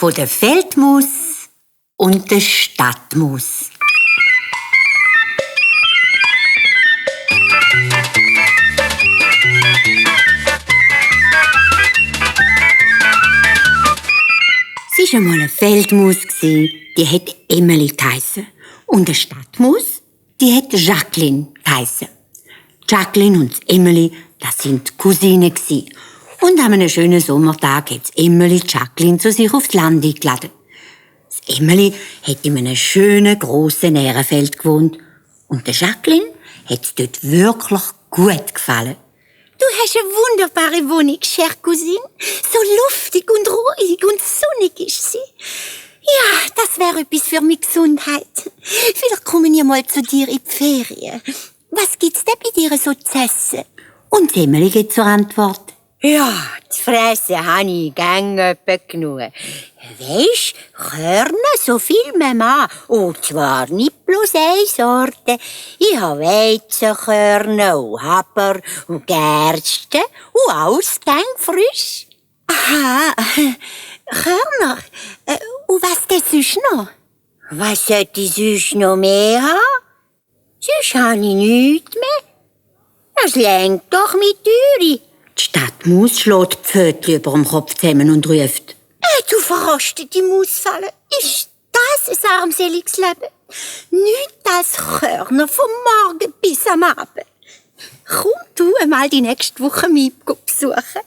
von der Feldmaus und der Stadtmaus. Es war einmal eine Feldmaus, die hat Emily geheissen. Und eine Stadtmaus, die hat Jacqueline geheissen. Jacqueline und Emily, das sind Cousinen. Und an einem schönen Sommertag hat Emily Jacqueline zu sich aufs Land eingeladen. Emily hat in einem schönen, grossen Ährenfeld gewohnt. Und der Jacqueline hat es dort wirklich gut gefallen. Du hast eine wunderbare Wohnung, chère Cousine. So luftig und ruhig und sonnig ist sie. Ja, das wäre etwas für meine Gesundheit. Vielleicht kommen wir mal zu dir in die Ferien. Was gibt's denn bei dir so zu essen? Und Emily gibt zur Antwort: Ja, zu fressen habe ich gerne genug. Weisst, Körner, so viel Mama. Und zwar nicht bloß eine Sorte. Ich habe Weizenkörner und Haber und Gerste und alles gern frisch. Aha, Körner? Und was denn sonst noch? Was sollte ich sonst noch mehr haben? Sonst habe ich nichts mehr. Das lenkt doch mit Türe. Die Stadtmaus schlägt die Pfötchen über dem Kopf zusammen und ruft: Du verrostete Mausfalle. Ist das ein armseliges Leben? Nichts als Körner vom Morgen bis am Abend. Komm du einmal die nächste Woche mich besuchen.